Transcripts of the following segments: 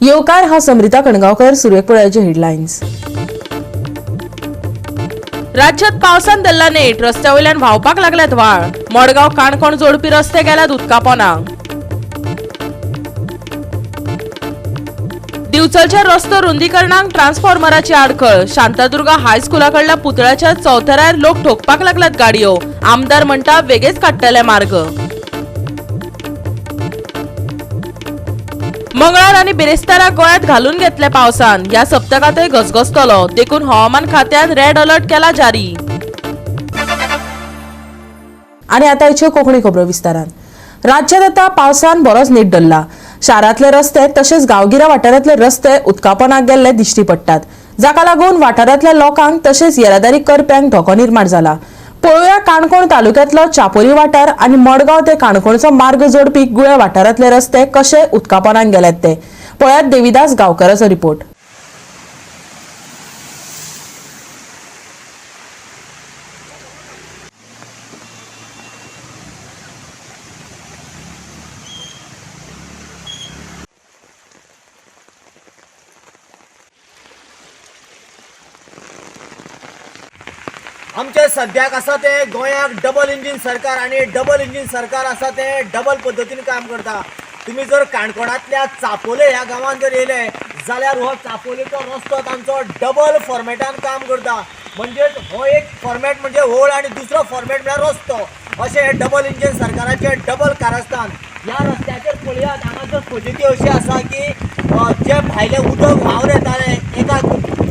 येवकार. हांव समरिता कणगांवकर. सुरवेक पळोवयाचे हेडलायन्स. राज्यात पावसान धरला नेट, रस्त्या वयल्यान व्हांवपाक लागल्यात व्हाळ. मडगांव काणकोण जोडपी रस्ते गेल्यात उदकापोना. दिवचलच्या रस्तो रुंदीकरणाक ट्रान्सफॉर्मराची आडखळ. शांतादुर्गा हायस्कुला कडल्या पुतळ्याच्या चौथऱ्यार लोक ठोकपाक लागल्यात गाडयो. आमदार म्हणटा वेगेच काडटले मार्ग. मंगळार आनी बिरेस्तारा गोंयांत घालून घेतले पावसान. ह्या सप्तकांतय घसघसतलो, देखून हवामान खात्यान रेड अलर्ट केला जारी. आणि आता हिच्यो कोंकणी खबरो विस्तारान. राज्यात आता पावसान बरोच नेट धरला. शारांतले रस्ते तशेंच गांवगिऱ्या वाठारांतले रस्ते उदकापोनाक गेल्ले दिश्टी पडटात, जाका लागून वाठारांतल्या लोकांक तशेंच येरादारी करप्यांक धोको निर्माण जाला. पळोवया काणकोण तालुक्यांतलो चापोली वाठार आनी मडगांव ते काणकोणचो मार्ग जोडपी गुळे वाठारांतले रस्ते कशे उदकापोनाक गेल्यात ते. पळयात देविदास गांवकराचो रिपोर्ट. आमचे सद्याक आसा ते गोंयाक डबल इंजीन सरकार आनी डबल इंजीन सरकार आसा ते डबल पद्दतीन काम करता. तुमी जर काणकोणांतल्या चापोले ह्या गांवांत जर येयले जाल्यार हो चापोलेचो रस्तो तांचो डबल फॉर्मेटान काम करता. म्हणजेच हो एक फॉर्मेट म्हणजे होळ आनी दुसरो फॉर्मेट म्हळ्यार रस्तो. अशें हे डबल इंजीन सरकाराचें डबल कारस्थान. ह्या रस्त्याचेर पळयात, हांगासर फजिती अशी आसा की जे भायलें उदक व्हांवन येतालें एका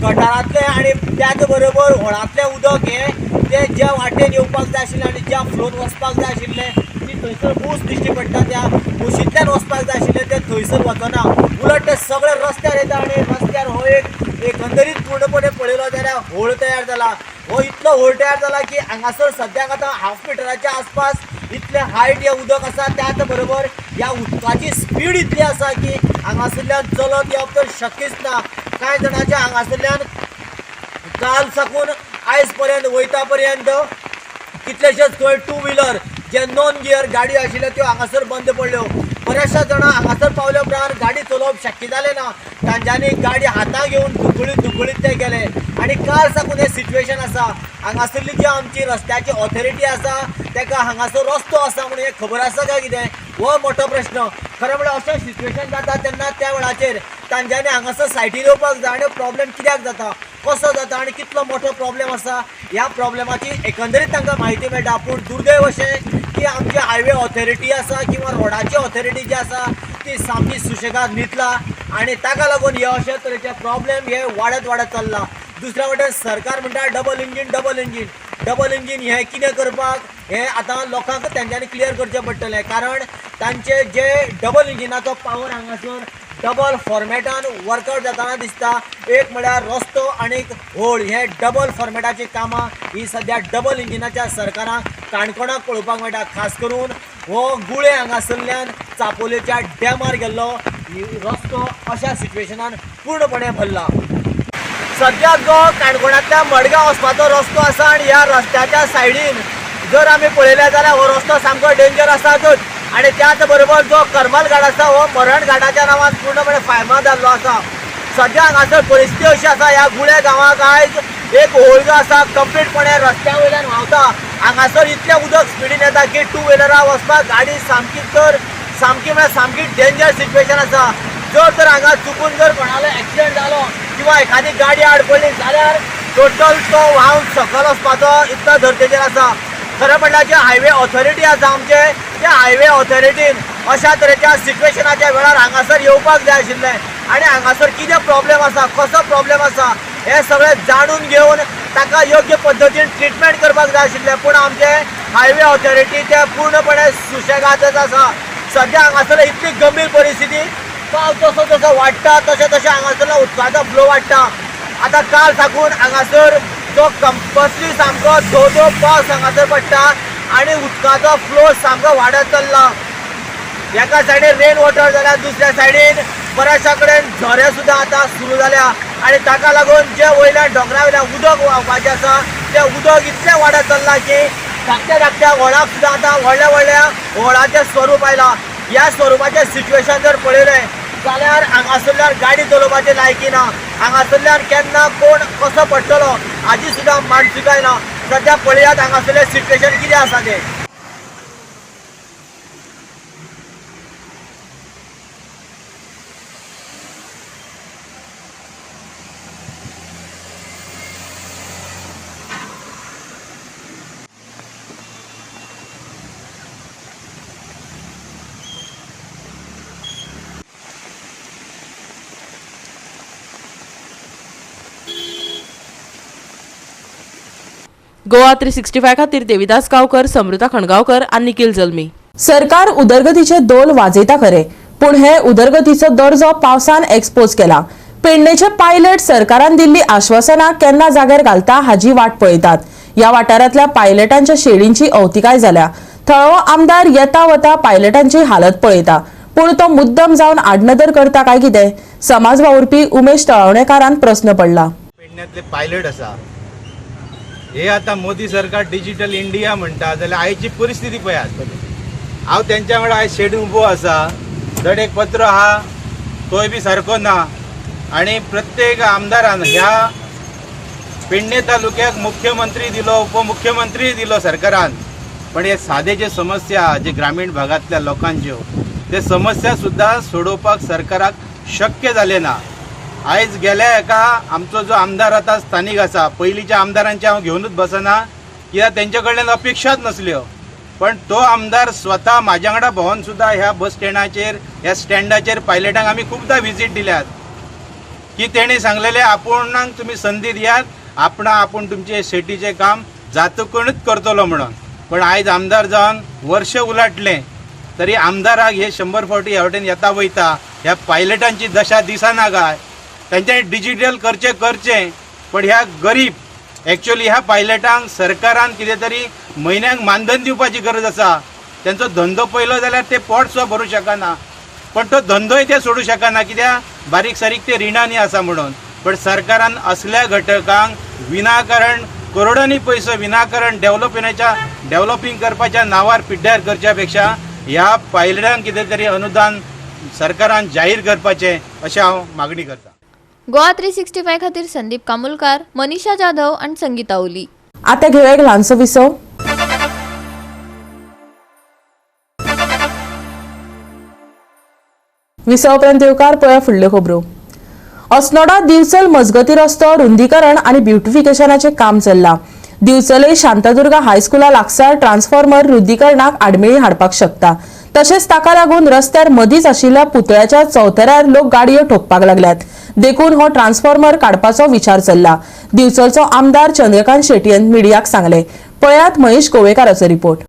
गटारांतलें आनी त्याच बरोबर होळांतलें उदक हें तें ज्या वाटेन येवपाक जाय आशिल्लें आनी ज्या फ्लोन वचपाक जाय आशिल्लें ती थंयसर मूस दिश्टी पडटा. त्या मुशींतल्यान वचपाक जाय आशिल्लें तें थंयसर वचना, उलट तें सगळें रस्त्यार येता आनी रस्त्यार हो एक एकंदरीत पूर्णपणे पळयलो जाल्यार होळ तयार जाला. हो इतलो होळ तयार जाला की हांगासर सद्याक आतां हाफ मिटराच्या आसपास इतलें हायट हें उदक आसा. त्याच बरोबर ह्या उदकाची स्पीड इतली आसा की हांगासरल्यान चलत येवप तर शक्यच ना. कांय जाणांच्या हांगासरल्यान काल साकून आयज पर्यंत वयता पर्यंत कितलेशेच खंय टू व्हिलर जे नॉन गियर गाडयो आशिल्ल्यो त्यो हांगासर बंद पडल्यो. बऱ्याचशा जाणां हांगासर पावल्या उपरांत गाडी चलोवप शक्य जालें ना, तांच्यांनी गाडी हाताक घेवन धुकळीत धुकळीत ते गेले. आनी काल साकून हें सिट्युएशन आसा. हांगासरली जी आमची रस्त्याची ऑथॉरिटी आसा ताका हांगासर रस्तो आसा म्हणून हें खबर आसा काय कितें हो मोठो प्रश्न. खरें म्हणल्यार अशें सिट्युएशन जाता तेन्ना त्या वेळाचेर तांच्यांनी हांगासर सायटीर येवपाक जाय आनी प्रॉब्लेम कित्याक जाता, कसो जाता आनी कितलो मोठो प्रॉब्लेम आसा ह्या प्रॉब्लेमाची एकंदरीत तांकां म्हायती मेळटा. पूण दुर्दैव अशें की आमची हायवे ऑथॉरिटी आसा किंवा रोडाची ऑथॉरिटी जी आसा ती सामकी सुशेगाद न्हिदला आनी ताका लागून हे अशे तरेचे प्रॉब्लेम हे वाडत वाडत चल्ला. दुसऱ्या वटेन सरकार म्हणटा double engine double engine double engine हें कितें करपाक हें आतां लोकांक तेंच्यांनी क्लियर करचें पडटलें. कारण तांचे जे डबल इंजिनाचो पावर हांगासर डबल फॉर्मेटान वर्कआउट जाताना दिसता. एक म्हळ्यार रस्तो आनी होळ हे डबल फॉर्मेटाची कामां ही सद्या डबल इंजिनाच्या सरकाराक काणकोणाक पळोवपाक मेळटा. खास करून हो गुळे हांगासरल्यान चापोलेच्या डॅमार गेल्लो रस्तो अशा सिट्युएशनान पूर्णपणे भरला. सद्याक जो काणकोणांतल्या मडगांव वचपाचो रस्तो आसा आनी ह्या रस्त्याच्या सायडीन जर आमी पळयलें जाल्यार हो रस्तो सामको डेंजर आसातच. आनी त्याच बरोबर जो करमल घाट आसा हो मरण घाटाच्या नांवान पूर्णपणे फायमा जाल्लो आसा. सद्या हांगासर परिस्थिती अशी आसा, ह्या गुळे गांवाक आयज एक होळ जो आसा कंप्लीटपणे रस्त्या वयल्यान व्हांवता. हांगासर इतलें उदक स्पिडीन येता की टू व्हिलरा वचपाक गाडी सामकी तर सामकी म्हळ्यार सामकी डेंजर सिट्युएशन आसा. जर तर हांगा चुकून जर कोणालो एक्सिडंट जालो किंवा एखादी गाडी आड पडली जाल्यार टोटल तो व्हांवन सकयल वचपाचो इतलो धर्तेचेर आसा. खरें म्हणल्यार जे हायवे ऑथॉरिटी आसा आमचे त्या हायवे ऑथॉरिटीन अशा तरेच्या सिट्युएशनाच्या वेळार हांगासर येवपाक जाय आशिल्लें आनी हांगासर कितें प्रॉब्लेम आसा, कसो प्रॉब्लेम आसा हें सगळें जाणून घेवन ताका योग्य पद्दतीन ट्रिटमेंट करपाक जाय आशिल्लें. पूण आमचे हायवे ऑथॉरिटी ते पूर्णपणे सुशेगादच आसा. सद्या हांगासर इतली गंभीर परिस्थिती, पावस जसो जसो वाडटा तशें तशें हांगासरलो उदकाचो फ्लो वाडटा. आतां काल साकून हांगासर जो कंपल्सरी सामको धो धो पावस हांगासर पडटा आनी उदकाचो फ्लो सामको वाडत चल्ला. एका सायडीन रेन वॉटर जाल्यार दुसऱ्या सायडीन बऱ्याचशा कडेन झरे सुद्दां आतां सुरू जाल्या आनी ताका लागून जे वयल्या दोंगरा वयल्या उदक व्हांवपाचें आसा तें उदक इतलें वाडत चल्लां की धाकट्या धाकट्या व्हळाक सुद्दां आतां व्हडल्या व्हडल्या व्हळाचें स्वरूप आयलां. ह्या स्वरुपाचें सिट्युएशन जर पळयलें जाल्यार हांगासरल्यान गाडी चलोवपाची लायकी ना. हांगासरल्यान केन्ना कोण कसो पडटलो हाजी सुद्दां मानसिकाय ना. सद्या पळयात हांगासरलें सिट्युएशन कितें आसा तें. गोवा 365 खातीर देविदास गांवकर, समृता खणगांवकर आनी निखिल जल्मी. सरकार उदरगतीचे दोल वाजयता खरे, पूण हे उदरगतीचो दर्जो पावसान एक्सपोज केला. पेडणेचे पायलट सरकारान दिल्ली आश्वासनां केन्ना जाग्यार घालता हाजी वाट पळयतात. ह्या वाठारांतल्या पायलटांच्या शेडींची अवतिकाय जाल्या. थळावो आमदार येता वता पायलटांची हालत पळयता, पूण तो मुद्दम जावन आडनदर करता काय कितें, समाज वावुरपी उमेश तळावणेकारान प्रस्न पडला. पेडण्यातले पायलट आसा हे आता मोदी सरकार डिजिटल इंडिया म्हणटा जाल्यार आयची परिस्थिती पळयात. हांव तेंच्या वांगडा आयज शेड उबो आसा, धड एक पत्र आहा तोय बी सारको ना. आनी प्रत्येक आमदारान ह्या पेडणे तालुक्याक मुख्यमंत्री दिलो, उपमुख्यमंत्री दिलो सरकारान, पण हे सादे जे समस्या जे ग्रामीण भागांतल्या लोकांच्यो ते समस्या सुद्दां सोडोवपाक सरकाराक शक्य जालें ना. आयज गेल्या एका आमचो जो आमदार आतां स्थानीक आसा, पयलींच्या आमदारांचे हांव घेवनूच बसना कित्याक तेंच्या कडल्यान अपेक्षाच नसल्यो, पण तो आमदार स्वता म्हाज्या वांगडा भोंवन सुद्दां ह्या बस स्टँडाचेर ह्या स्टँडाचेर पायलटांक आमी खुबदां विजीट दिल्यात की तेणी सांगलेलें आपूणाक तुमी संदी दियात, आपणा आपूण तुमचें शेटीचें काम जातकूनच करतलो म्हणून. पण आयज आमदार जावन वर्ष उलाटलें तरी आमदाराक हे 100 फावटी ह्या वटेन येता वयता ह्या पायलटांची दशा दिसना काय. तेंच्यांनी डिजिटल करचें करचें, पण ह्या गरीब एक्चुअली ह्या पायलटांक सरकारान कितें तरी म्हयन्याक मानधन दिवपाची गरज आसा. तेंचो धंदो पळयलो जाल्यार ते पोट सुद्दां भरूं शकना, पण तो धंदोय ते सोडूं शकना कित्याक बारीक सारीक ते रिणांनी आसा म्हणून. पण सरकारान असल्या घटकांक विनाकारण करोडांनी पयसो विनाकारण डेव्हलपिंगाच्या डेव्हलपींग करपाच्या नांवार पिड्ड्यार करच्या पेक्षा ह्या पायलटांक कितें तरी अनुदान सरकारान जाहीर करपाचें अशें हांव मागणी करता. गोवा 365 खातीर संदीप कामुलकार, मनीषा जाधव आनी संगीता ओली. आता घेवया एक ल्हानसो विसव. विसव उपरांत येवकार पळया फुडल्यो खबरो. अस्नोडा दिवचल मजगती रस्तो रुंदीकरण आनी ब्युटिफिकेशनाचें काम चल्लां. दिवचले शांतादुर्गा हायस्कुला लागसार ट्रान्सफॉर्मर रुंदीकरणाक आडमेळी हाडपाक शकता. तशेंच ताका लागून रस्त्यार मदींच आशिल्ल्या पुतळ्याच्या चौथऱ्यार लोक गाडयो ठोकपाक लागल्यात. देखून हो ट्रान्सफॉर्मर काडपाचो विचार चल्ला. दिवचलचो आमदार चंद्रकांत शेटयेन मिडियाक सांगले. पळयात महेश गोवेकाराचो रिपोर्ट.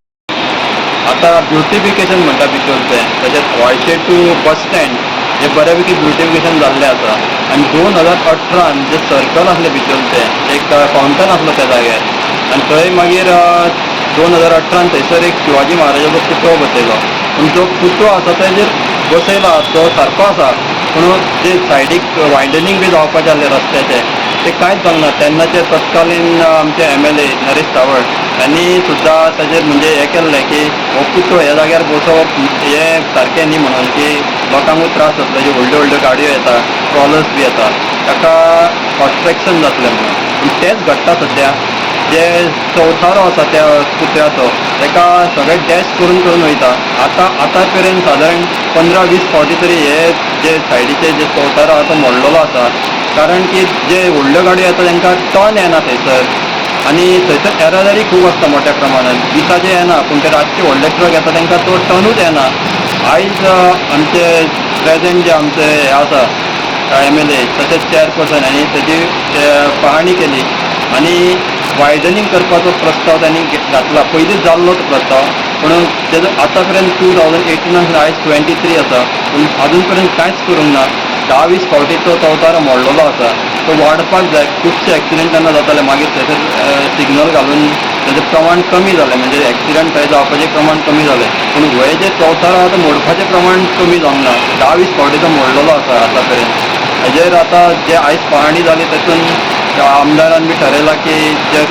आता ब्युटिफिकेशन म्हणटा बिचोलचें, तशेंच व्हाळशे टू बस स्टँड हे बऱ्यापैकी ब्युटिफिकेशन जाल्लें आसा. आनी 2018 जे सर्कल आसलें बिचोलचें, एक फावंटन आसलो त्या जाग्यार, आनी थंय मागीर 2018 थंयसर एक शिवाजी महाराजाचो पुतळो बसयलो. पूण जो पुतळो आसा तेजेर बसयला तो सारको आसा, पूण जे सायडीक वायडनींग बी जावपाचें आसलें रस्त्याचें ते कांयच जावंक ना. तेन्नाचे तत्कालीन आमचे MLA Naresh Sawant हांणी सुद्दां ताजेर म्हणजे हें केल्लें की हो पुतळो ह्या जाग्यार बसोवप हें सारकें न्ही म्हणून, की लोकांकूय त्रास जातले, ज्यो व्हडल्यो व्हडल्यो गाडयो येता, ट्रॉलर्स बी येता, ताका ऑब्स्ट्रक्शन जातलें म्हणून. पूण तेंच घडटा सद्या. जे चौथारो आसा त्या पुतळ्याचो ताका सगळें डॅश करून करून वयता. आतां आतां मेरेन सादारण 15-20 फावटी तरी हे जे सायडीचे जे चौथारो आसा तो मोडलेलो आसा. कारण की जे व्हडल्यो गाडयो येता तांकां टर्न येना थंयसर, आनी थंयसर येरादारी खूब आसता मोठ्या प्रमाणान. दिसाचे येना, पूण ते रातचे व्हडले ट्रक येता तांकां तो टर्नूच येना. आयज आमचे प्रेजेंट जे आमचे हे आसा MLA तशेंच चेअरपर्सन हांणी तेजी पहाणी केली आनी वायडनींग करपाचो प्रस्ताव तांणी घातला. पयलींच जाल्लो तो प्रस्ताव, पूण तेजो आतां पर्यंत 2018 आयज 23 आसा, पूण आजून पर्यंत कांयच करूंक ना. 10-20 फावटी तो चौथारो मोडलेलो आसा, तो वाडपाक जाय. खुबशे एक्सिडंट तेन्ना जाताले, मागीर थंयसर सिग्नल घालून तेजें प्रमाण कमी जालें, म्हणजे एक्सिडंट थंय जावपाचें प्रमाण कमी जालें. पूण हे जे चौथारो आसा तो मोडपाचें प्रमाण कमी जावंक ना. 10-20 फावटी तो मोडलेलो आसा आतां पर्यंत. हेजेर आतां जे आयज पहाणी जाली तातूंत आमदारान बी ठरयलां की जे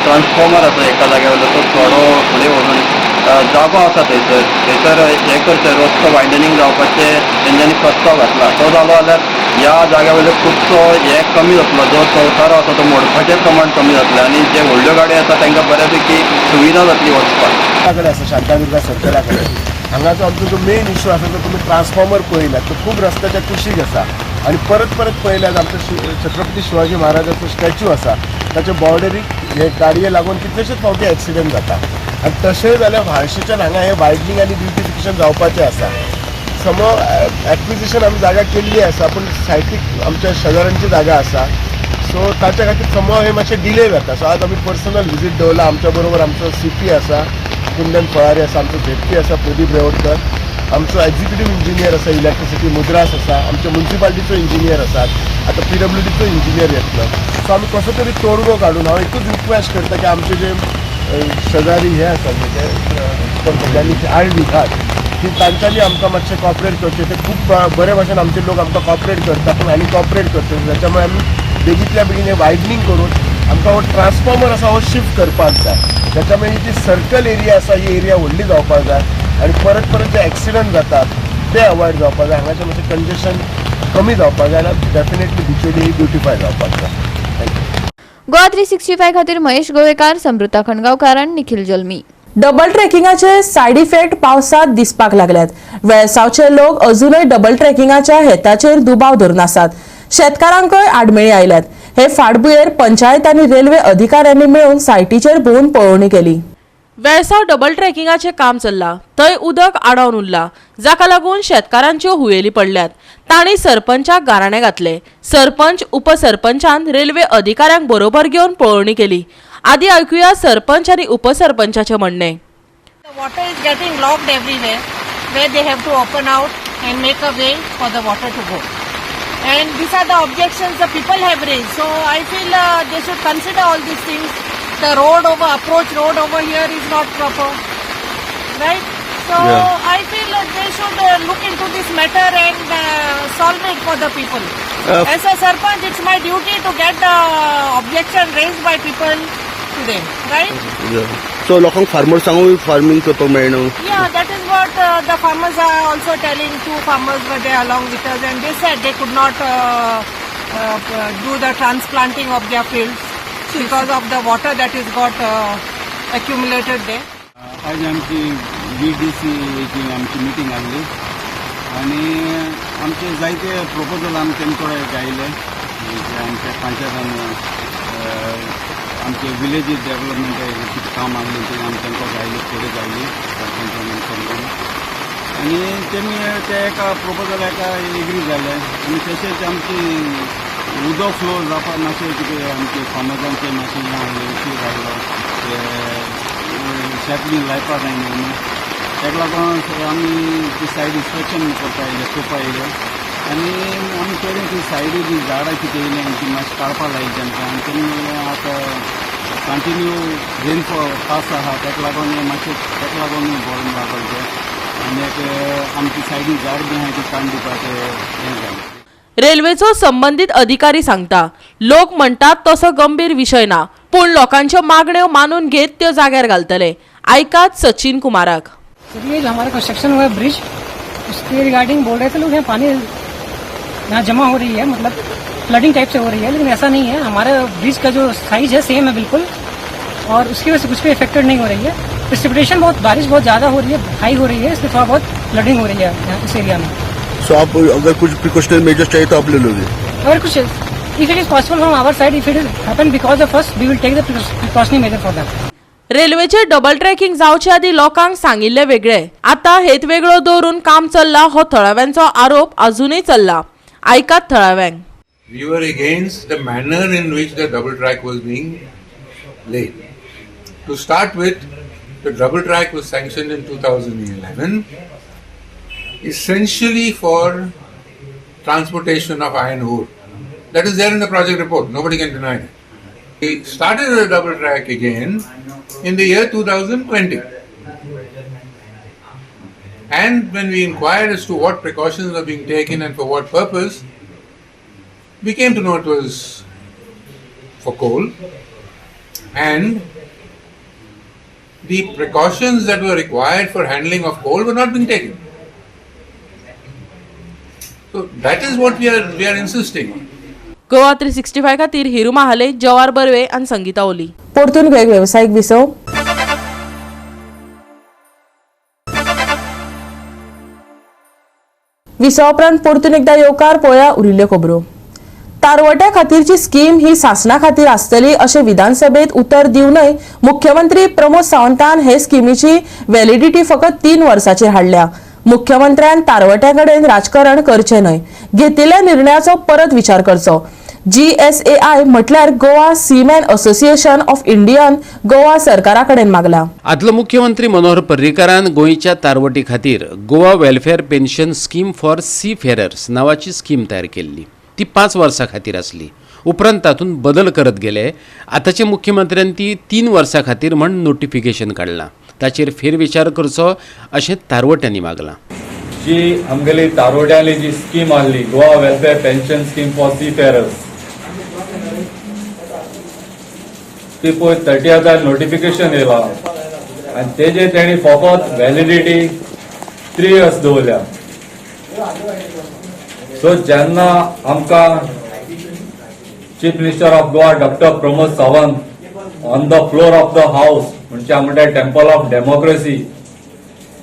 ट्रान्सफॉर्मर आसा एका जाग्या वयलो तो थोडो फुडें व्हरून जागो आसा थंयसर थंयसर हें करचें, रस्तो वायडनींग जावपाचें तेंच्यांनी प्रस्ताव घातला. तो जालो जाल्यार ह्या जाग्या वयलो खुबसो हें कमी जातलो, जो चौथारो आसा तो मोडपाचें प्रमाण कमी जातलें आनी जे व्हडल्यो गाडयो आसा तांकां बऱ्या पैकी सुविधा जातली वचपाक. कडेन आसा शांतादुर्गा सर्कला कडेन हांगाचो आमचो जो मेन इशू आसा तो तुमी ट्रान्सफॉर्मर पळयल्यात तो खूब रस्त्याच्या कुशीक आसा आनी परत परत पळयल्यात आमचो छत्रपती शिवाजी महाराजाचो स्टॅच्यू आसा ताच्या बॉर्डरीक हे गाडये लागून कितलेशेच फावटी एक्सिडंट जाता आनी तशें जाल्यार व्हाळशेच्यान हांगा हें वायडनींग आनी ब्युटिफिकेशन जावपाचें आसा. समज एक्विजिशन आमी जागा केल्ली आसा पूण सायटीक आमच्या शेजाऱ्यांची जागा आसा सो ताच्या खातीर समज हे मातशें डिले जाता. सो आज आमी पर्सनल विजीट दवरला. आमच्या बरोबर आमचो सी पी आसा कुंदन फळारी आसा, आमचो झेडपी आसा प्रदीप रेवडकर, आमचो एक्झिक्युटीव इंजिनियर आसा इलेक्ट्रिसिटी मुद्रास आसा, आमच्या मुन्सिपालिटीचो इंजिनियर आसात, आतां पी डब्ल्यू डीचो इंजिनियर येतलो. सो आमी कसो तरी तोडगो काडून हांव एकूच रिक्वेस्ट करता की आमचे जे शेजारी हे आसात म्हणजे आळवी घाट की तांच्यांनी आमकां मातशें कॉपरेट करचें. ते खूब बरे भाशेन आमचे लोक आमकां कॉपरेट करता पूण आनी कॉपरेट करचे जाच्यामुळे आमी बेगींतल्या बेगीन हें वायडनींग करून आमकां हो ट्रान्सफॉर्मर आसा हो शिफ्ट करपाक जाय. जाच्यामुळे ही जी सर्कल एरिया आसा ही एरिया व्हडली जावपाक जाय आनी परत परत जे एक्सिडंट जातात ते अवॉयड जावपाक जाय. हांगाचें मातशें कंजेशन कमी जावपाक जाय आनी डेफिनेटली बिचोली ही ब्युटिफाय जावपाक जाय. Thank you. Goa 365 खातीर महेश गोवेकार, समृता खणगांवकार आनी निखिल जल्मी. डबल ट्रेकिंगाचे सायड इफेक्ट पावसात दिसपाक लागल्यात. वेळसावचे लोक अजूनय डबल ट्रेकिंगाच्या हेताचेर दुबाव धरून आसात. शेतकारांकय आडमेळी आयल्यात. हे फाटभुंयेर पंचायत आनी रेल्वे अधिकाऱ्यांनी मेळून सायटीचेर भोंवून पळोवणी केली. वेळसाव डबल ट्रेकिंगाचें काम चल्लां थंय उदक आडावन उरलां, जाका लागून शेतकारांच्यो हुयेली पडल्यात. तांणी सरपंचाक गाराणें घातलें. सरपंच उपसरपंचान रेल्वे अधिकाऱ्यांक बरोबर घेवन पळोवणी केली. आदी आयकुया सरपंच आनी उपसरपंचाचें म्हणणें. The water is getting locked everywhere where they have to open out and make a way for the water to go. And these are the objections the people have raised. So I feel they should consider all these things. The road over, approach road over here is not proper, right? So I feel they should look into this matter and solve it for the people. As a sarpanch, it's my duty to get the objection raised by people today, right? So लोकांक फार्मर्सांकूय farming करपाक मेळना. Yeah, that is what the farmers are also telling. Two farmers were there along with us, and they said they could not do the transplanting of their fields because of the water that is got accumulated there. आज आमची V D सीची आमची meeting आहली आनी आमचे जायते proposal आमी तेमचे कडेन आयले जे आमच्या पंचायतान आमचे विलेज डेव्हलपमेंट कितें काम आहलें तें आमी तेमकां आयली फुडें आयली सरपंचान समजून आनी तेमी ते एका प्रपोजल एका एग्री जाले आनी तशेंच आमची उदक फ्लो जावपाक मातशें कितें आमचे फार्मर्सांचे मातशें हें आहलें इश्यू आयलो ते शेत बी लायपा जायना न्हू ताका लागून आमी ती सायड इन्स्पेक्शन करपा येयले चोवपा येयले आनी आमी पळयलें ती सायडी जी झाडां कितें येयलीं ती मातशी काडपा लायली तांकां आनी तेमी आतां कंटिन्यू रेनफॉल पास आहा ताका लागून हें मातशें ताका लागून भरून लागल तें आनी एक आमची सायडीन झाड बी आहा ती काडून दिवपाचें हें जालें. रेल्वेचो संबंदीत अधिकारी सांगता, लोक म्हणटात तसो गंभीर विशय ना, पूण लोकांच्यो मागण्यो मानून घेत त्यो जाग्यार घालतले. आयकात सचिन कुमाराक. सर, ये जो हमारा कंस्ट्रक्शन हुआ है ब्रिज, उसके रिगार्डिंग बोल रहे थे लोग, यहाँ पानी यहाँ जमा हो रही है, मतलब फ्लडिंग टाइप से हो रही है, लेकिन ऐसा नहीं है. हमारा ब्रिज का जो साइज है सेम है बिल्कुल और उसकी वजह से कुछ भी इफेक्टेड नहीं हो रही है. प्रिसिपिटेशन बहुत, बारिश बहुत ज़्यादा हो रही है, हाई हो रही है, इसलिए थोड़ा बहुत फ्लडिंग हो रही है यहाँ इस एरिया में. सो आप अगर कुछ प्रिकॉशनरी मेजर्स चाहिए तो आप ले लोगे? अगर कुछ if it is possible from our side, if it is happen because of us, we will take the precautionary measure for that. रेल्वेचे डबल ट्रॅकिंग जावचे आदी लोकांक सांगिल्लें वेगळें, आतां हेत वेगळो दवरून काम चल्ला हो थळाव्यांचो आरोप अजूनय चल्ला. आयकात थळाव्यांक. We were against the manner in which the double track was being laid. To start with, the double track was sanctioned in 2011 essentially for transportation of iron ore. That is there in the project report, nobody can deny that. We started the double track again in the year 2020. And when we inquired as to what precautions were being taken and for what purpose, we came to know it was for coal and the precautions that were required for handling of coal were not being taken. So that is what we are insisting on. Goa 365 खातीर हिरू महाले, जवार बर्वे आनी संगीता ओली. परतून एक वेवसायीक विसव. विसवा उपरांत परतून एकदा येवकार. पळया उरिल्ल्यो खबरो. तारवट्या खातीरची स्कीम ही सासणा खातीर आसतली अशें विधानसभेत उतर दिवनय मुख्यमंत्री प्रमोद सावंतान हे स्किमीची व्हॅलिडिटी फकत 3 वर्साचेर हाडल्या. मुख्यमंत्र्यान तारवट्या कडेन राजकारण करचें न्हय, घेतिल्ल्या निर्णयाचो परत विचार करचो. जीएसएआय म्हटल्यार गोवा सीमॅन असोसिएशन ऑफ इंडियान गोवा सरकारा कडेन मागला. आदलो मुख्यमंत्री मनोहर पर्रीकारान गोंयच्या तारवटी खातीर Goa welfare pension scheme for seafarers नांवाची स्कीम तयार केल्ली. ती 5 वर्सां खातीर आसली. उपरांत तातूंत बदल करत गेले. आतांच्या मुख्यमंत्र्यान ती 3 वर्सां खातीर म्हण नोटिफिकेशन काडलां. ताचेर फेरविचार करचो अशें तारवट्यांनी मागलां. जी आमगेली तारोड्यांली जी स्कीम आहली, Goa welfare pension scheme for seafarers, ती पळय 30,000 नोटिफिकेशन येयला आनी तेजे तेणी फकत व्हॅलिडिटी 3 इयर्स दवरल्या. सो जेन्ना आमकां Chief Minister of Goa Doctor Pramod Sawant on the floor of the house, म्हणजे म्हणटा टेम्पल ऑफ डेमोक्रेसी,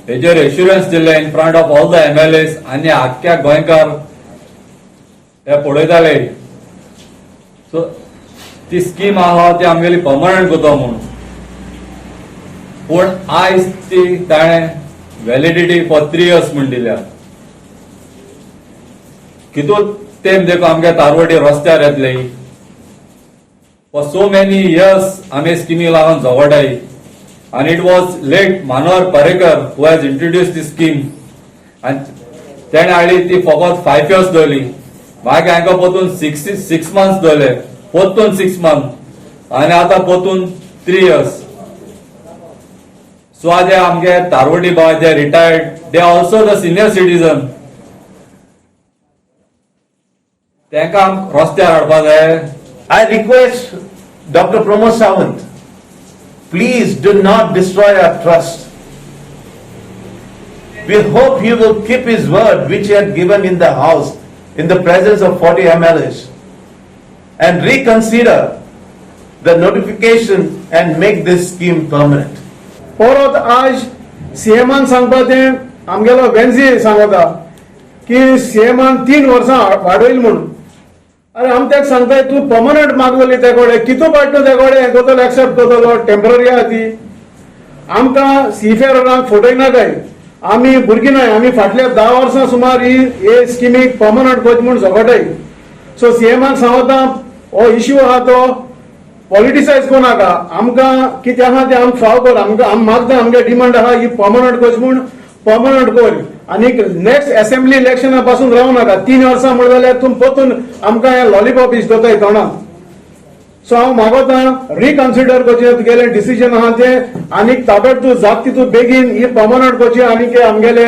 हेजेर एश्युरन्स दिल्ले in front of all the MLAs आनी आख्ख्या गोंयकार हे पळयताले. सो ती स्कीम आहा ती आमगेली पर्मनंट करता म्हूण, पूण आयज ती ताणें व्हॅलिडिटी फॉर 3 इयर्स म्हूण दिल्या. कितू तेंप देखून आमगे तारवटी रस्त्यार येतले. फॉर सो मेनी इयर्स आमी स्किमी लागून झगडाय आनी it was late Manohar Parrikar who has introduce the scheme आनी तेणें हाडली ती फकत 5 इयर्स दवरली. मागीर हांकां परतून सिक्स मंथ्स दवरले, परतून 6 मंथ आनी आतां परतून 3 इयर्स. सो आज आमगे तारवटी by J retired, they also the senior citizen, तांकां रस्त्यार हाडपा जाय. I request Dr. Pramod Sawant, please do not destroy our trust. We hope he will keep his word which he had given in the house in the presence of 40 MLAs and reconsider the notification and make this scheme permanent. परत आज सीएमान सांगपा तें आमगेलो वेन्झी सांगता की सीएमान 3 वर्सां वाडयल म्हूण. अरे आमी तेका सांगताय, तूं पर्मनंट मागतली ते कडेन, कितू पाट तूं ते कडेन हें करतलो, एक्सेप्ट करतलो? टेंपररी आहा ती. आमकां सीफेररांक फटयनाकाय. आमी भुरगीं न्हय, आमी फाटल्या 10 वर्सां सुमार ही हे स्किमीक पर्मनंट करची म्हूण झगडटाय. सो सीएमाक सांगता, हो इश्यू आहा तो पॉलिटिसायज करूं नाका. आमकां कितें आहा तें आमकां फाव कर. आमकां आमी मागता, आमगे डिमांड आहा ही पर्मनंट करची म्हूण, पर्मनंट कर आनी नेक्स्ट असेंब्ली इलेक्शना पासून रावं नाका. 3 वर्सां म्हणलें जाल्यार तूं परतून आमकां हें लॉलीपॉप दिसताय तोंडात. सो हांव मागोता, रिकन्सिडर करचें तुगेलें डिसिजन आहा तें आनी ताबडतोब जाता तितू बेगीन ही पर्मनंट करची आनी आमगेले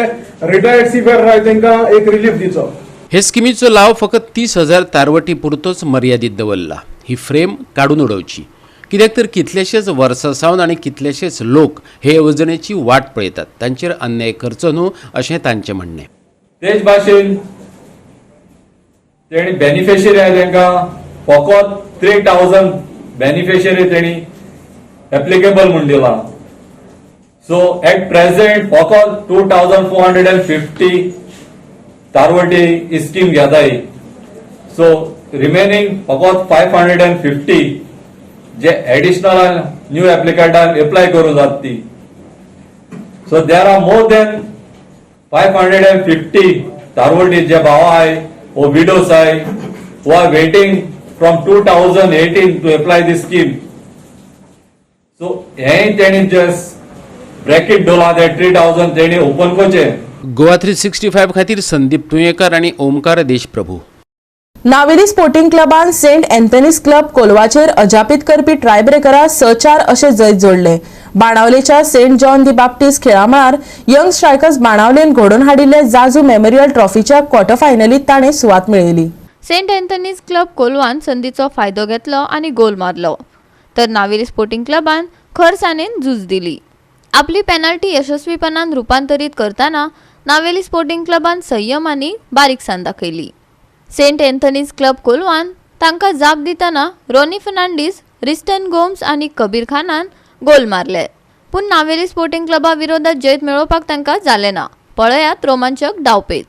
रिटायर्ड सीफेरर आहाय तांकां एक रिलीफ दिचो. हे स्किमीचो लाव फकत 30,000 तारवटी पुरतोच मर्यादीत दवरला. ही फ्रेम काडून उडोवची, कित्याक तर कितलेशेच वर्सां सावन आनी कितलेशेच लोक हे येवजणेची वाट पळयतात. तांचेर अन्याय करचो न्हू अशें तांचें म्हणणें. तेच भाशेन तेणी बेनिफिशरी आहे तांकां फकत 3,000 बेनिफिशरी तेणी एप्लिकेबल म्हूण दिला. सो एट प्रेझेंट फकत 2,450 तारवटी ही स्कीम घेताय. सो रिमेनिंग फकत 550 जे एडिशनल न्यू एप्लिकंटान एप्लाय करूं जात ती. So there are more than 550 तारवटी जे भाव आहाय वो विडोज आहाय who are waiting from 2018 to apply this scheme. So हें तेणी जस्ट ब्रॅकेट दवरला ते 3,000 तेणी ओपन करचे. गोवा 365 खातीर संदीप तुयेंकार आनी ओमकार देशप्रभू. नावेली स्पोर्टिंग क्लबान सेंट एन्थनीस क्लब कोलवाचेर अजापीत करपी ट्रायब्रेकरा 6-4 अशें जैत जोडले. बाणावलेच्या सेंट जॉन दी बाप्टिस्ट खेळामळार यंग स्ट्रायकर्स बाणावलेन घडोवन हाडिल्ले जाजू मेमोरियल ट्रॉफीच्या क्वॉर्टर फायनलीत ताणें सुवात मेळयली. सेंट अँथनीज क्लब कोलवान संदीचो फायदो घेतलो आनी गोल मारलो, तर नावेली स्पोर्टिंग क्लबान खरसाणेन झूज दिली. आपली पेनल्टी यशस्वीपणान रुपांतरीत करतना नावेली स्पोर्टिंग क्लबान संयम आनी बारीकसाण दाखयली. सेंट एन्थनीज क्लब कोलवान तांकां जाप दितना रोनी फर्नांडीस, रिस्टन गोम्स आनी कबीर खानान गोल मारले, पूण नावेली स्पोर्टिंग क्लबा विरोधात जैत मेळोवपाक तांकां जालें ना. पळयात रोमांचक डावपेच.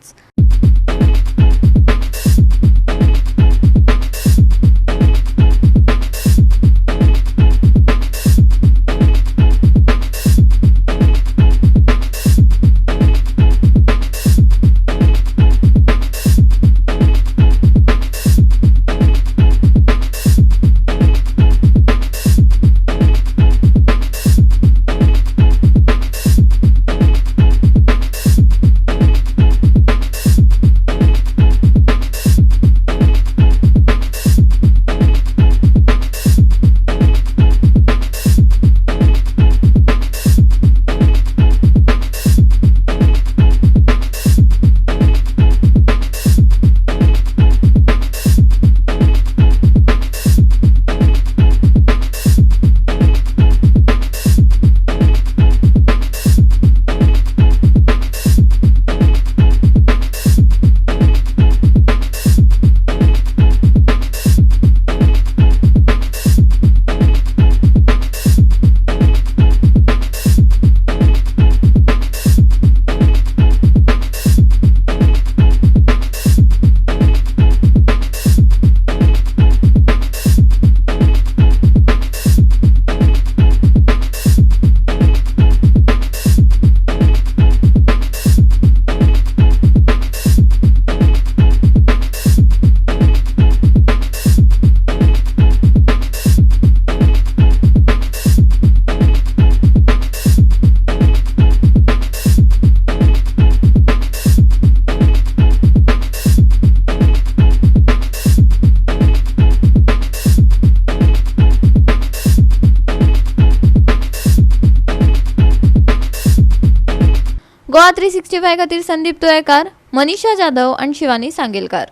गोवा 365 खातीर संदीप तुयेकार, मनीषा जाधव आनी शिवानी सांगेलकार.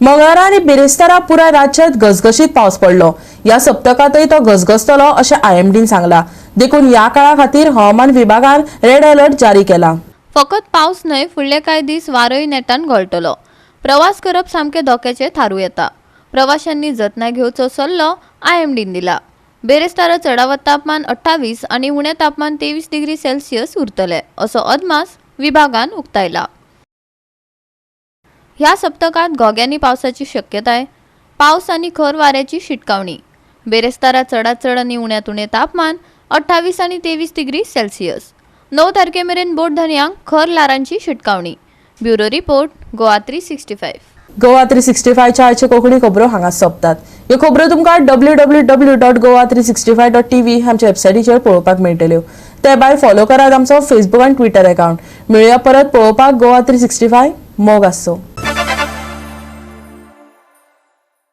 मंगळारा आनी बिरेस्तारा पुराय राज्यांत घसघशीत पावस पडलो. ह्या सप्तकांतय तो घसघसतलो अशें आयएमडीन सांगला. देखून ह्या काळा खातीर हवामान विभागान रेड अलर्ट जारी केला. फकत पावस न्हय, फुडले कांय दीस वारोय नेटान घोळटलो. प्रवास करप सामकें धोक्याचें थारूं येता. प्रवाशांनी जतनाय घेवचो सल्लो आयएमडीन दिला. बेरेस्तारा चडावत तापमान 28 आनी उणें तापमान 23 डिग्री सेल्सियस उरतले असो अदमास विभागान उक्तायला. ह्या सप्तकांत घोग्यांनी पावसाची शक्यताय. पावस आनी खर वाऱ्याची शिटकावणी. बेरेस्तारा चडात चड आनी उण्यांत उणें तापमान 28 आनी 23 डिग्री सेल्सियस. 9 तारखे मेरेन बोट धनयांक खर ल्हारांची शिटकावणी. Bureau report, Goa 365. Goa 365च्या आयचे कोंकणी खबरो हांगा सोंपतात. ह्यो खबरो तुमकां www.goa365.tv आमच्या वेबसायटीचेर पळोवपाक मेळटल्यो. ते भायर फॉलो करात आमचो फेसबूक आनी ट्विटर अकाउंट. मेळुया परत पळोवपाक गोवा 365. मोग आसचो.